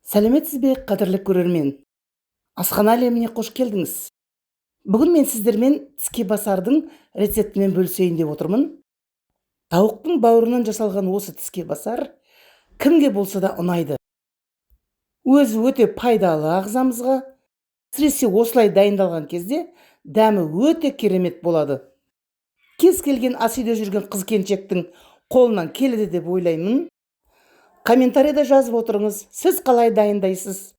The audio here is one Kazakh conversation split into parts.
Сәлеметсіз бе, қадірлі көрермен! Асхана әлеміне қош келдіңіз. Бүгін мен сіздермен тіске басардың рецептімен бөлісейін деп отырмын. Тауықтың бауырынан жасалған осы тіске басар кімге болса да ұнайды. Өзі өте пайдалы ағзамызға. Әсіресе осылай дайындалған кезде дәмі өте керемет болады. Кез келген ас үйде жүрген қыз келіншектің қолынан келеді деп ойлаймын. Комментарийда жазып отырыңыз, сіз қалай дайындайсыз?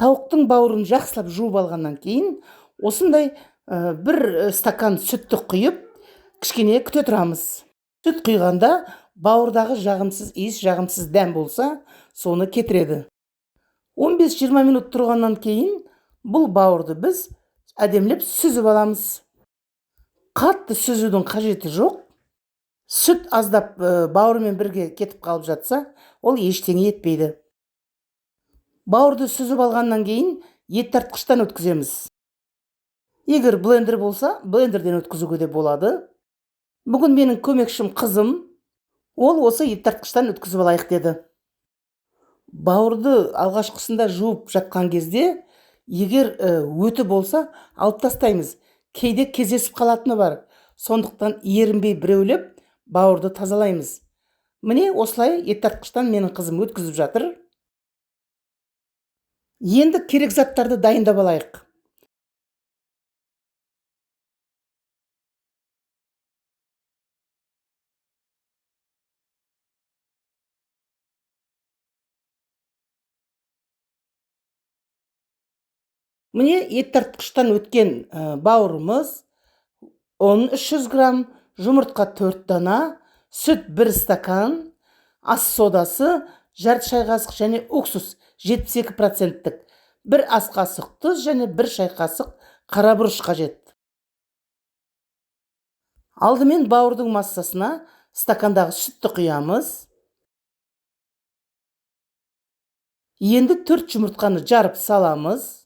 Тауықтың бауырын жақсылап жуып алғаннан кейін осындай бір стакан сүтті құйып, кішкене күте тұрамыз. Сүт құйғанда бауырдағы жағымсыз иіс, жағымсыз дәм болса, соны кетіреді. 15-20 минут тұрғаннан кейін бұл бауырды біз әдемілеп сүзіп аламыз. Қатты сүзудің қажеті жоқ. Сүт аздап бауырмен бірге кетіп қалып жатса, ол ештеңе етпейді. Бауырды сүзіп алғаннан кейін ет тартқыштан өткіземіз. Егер блендер болса, блендерден өткізуге де болады. Бүгін менің көмекшім қызым, ол осы ет тартқыштан өткізіп алайық деді. Бауырды алғашқысында жуып жатқан кезде, егер өті болса, алып тастаймыз. Кейде кездесіп қалатыны бар. Сондықтан ерінбей біреулеп бауырды тазалаймыз. Міне осылай ет тартқыштан менің қызым өткізіп жатыр. Енді керек заттарды дайындап алайық. Міне ет тартқыштан өткен бауырымыз, ұн 300 грамм, жұмыртқа 4 дана, сүт 1 стакан, ас содасы, жарты шай қасық және уксус 72%-тік, 1 ас қасық тұз және 1 шай қасық қара бұрыш қажет. Алдымен бауырдың массасына стакандағы сүтті құямыз. Енді 4 жұмыртқаны жарып саламыз.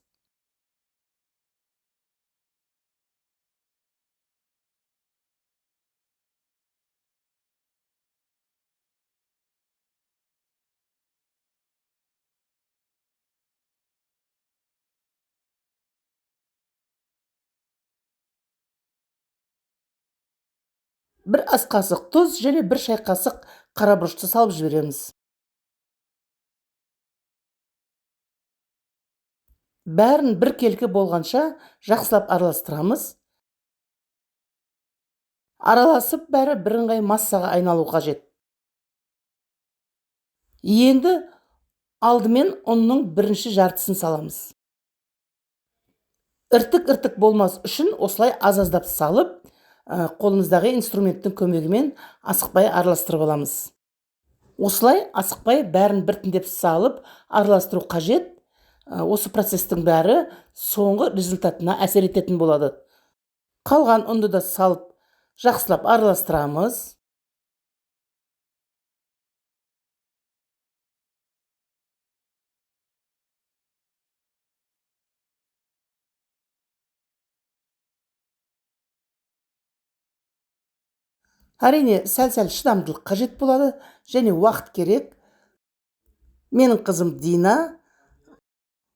Бір ас қасық тұз және 1 шай қасық қара бұрышты салып жібереміз. Бәрін біркелкі болғанша жақсылап араластырамыз. Араласып бәрі бірыңғай массаға айналу қажет. Енді алдымен ұнның бірінші жартысын саламыз. Іртік-іртік болмас үшін осылай аз-аздап салып, қолымыздағы инструменттің көмегімен асықпай араластырып аламыз. Осылай асықпай бәрін біртіндеп салып араластыру қажет. Осы процестің бәрі соңғы результатына әсер ететін болады. Қалған ұнды да салып жақсылап араластырамыз. Әрине, сәл-сәл шыдамдылық қажет болады және уақыт керек. Менің қызым Дина,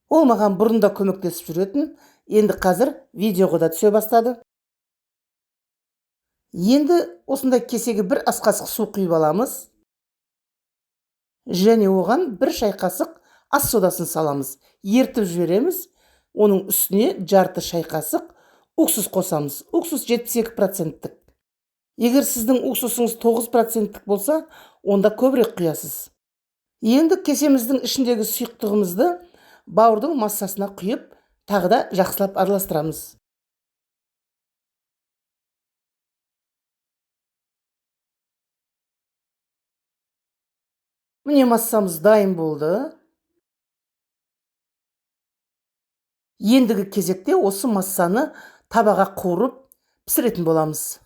ол маған бұрын да көмектесіп жүретін, енді қазір видеоға да түсе бастады. Енді осындай кесеге бір ас қасық су құйып аламыз. Және оған 1 шай қасық ас содасын саламыз. Ертіп жібереміз. Оның үстіне жарты шай қасық уксус қосамыз. Уксус 72%-тік. Егер сіздің уксусыңыз 9%-тік болса, онда көбірек құясыз. Енді кесеміздің ішіндегі сұйықтығымызды бауырдың массасына құйып, тағы да жақсылап араластырамыз. Міне массамыз дайын болды. Ендігі кезекте осы массаны табаға қуырып пісіретін боламыз.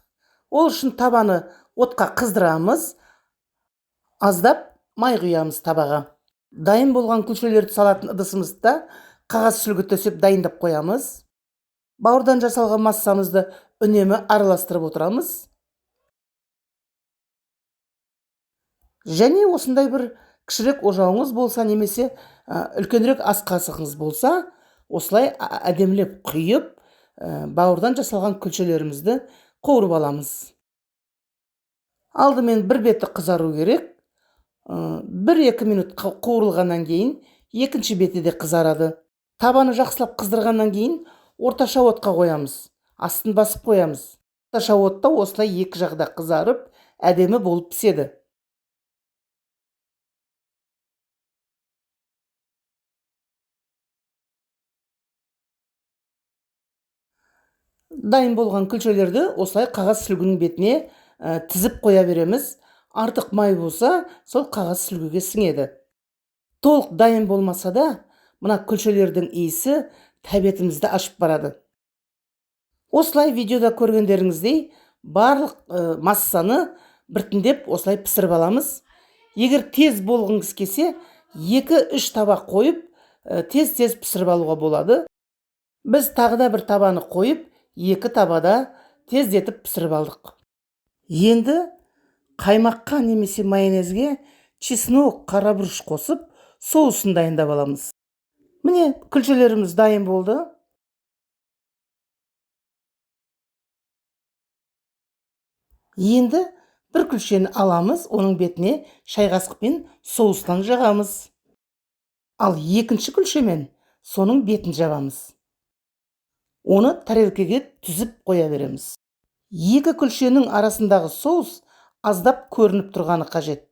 Ол үшін табаны отқа қыздырамыз, аздап май құямыз табаға. Дайын болған күлшелерді салатын ыдысымызды қағаз сүлгі төсеп дайындап қоямыз. Бауырдан жасалған массамызды үнемі араластырып отырамыз. Және осындай бір Кішірек ожауыңыз болса немесе үлкенірек ас қасығыңыз болса, осылай әдемілеп құйып, бауырдан жасалған күлшелерімізді қуырып аламыз. Алдымен бір беті қызару керек. 1-2 минут қуырылғаннан кейін екінші беті де қызарады. Табаны жақсылап қыздырғаннан кейін орташа отқа қоямыз. Астын басып қоямыз. Орташа отта осылай екі жағы да қызарып, әдемі болып піседі. Дайын болған күлшелерді осылай қағаз сүлгінің бетіне тізіп қоя береміз. Артық май болса, сол қағаз сүлгіге сіңеді. Толық дайын болмаса да, мына күлшелердің иісі тәбетімізді ашып барады. Осылай видеода көргендеріңіздей барлық массаны біртіндеп осылай пісіріп аламыз. Егер тез болғыңыз келсе, 2-3 таба қойып, тез-тез пісіріп алуға болады. Біз тағы да бір табаны қойып, 2 табада тездетіп пісіріп алдық. Енді қаймаққа немесе майонезге чеснок, қара бұрыш қосып, соусын дайындап аламыз. Міне, күлшелеріміз дайын болды. Енді бір күлшені аламыз, оның бетіне шай қасықпен соустан жағамыз. Ал екінші күлшемен соның бетін жабамыз. Оны тарелкеге түзіп қоя береміз. Екі күлшенің арасындағы соус аздап көрініп тұрғаны қажет.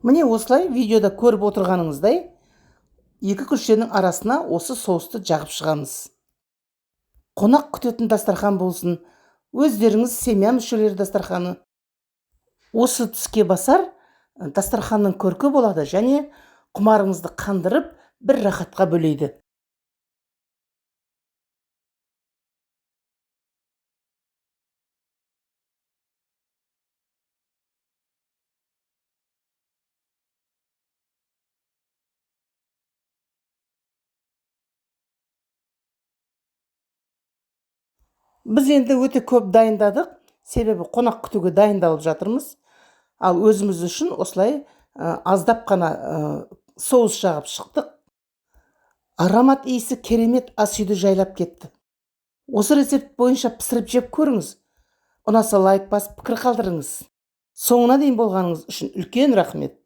Міне осылай видеода көріп отырғаныңыздай, екі күлшенің арасына осы соусты жағып шығамыз. Қонақ күтетін дастархан болсын, өздеріңіз семья мүшелері дастарханы. Осы түске басар дастарханның көркі болады және құмарыңызды қандырып бір рахатқа бөлейді. Біз енді өте көп дайындадық, себебі қонақ күтуге дайындалып жатырмыз. Ал өзіміз үшін осылай аздап қана соус жағып шықтық. Аромат иісі керемет ас үйді жайлап кетті. Осы рецепт бойынша пісіріп жеп көріңіз. Ұнаса лайк басып пікір қалдырыңыз. Соңына дейін болғаныңыз үшін үлкен рахмет.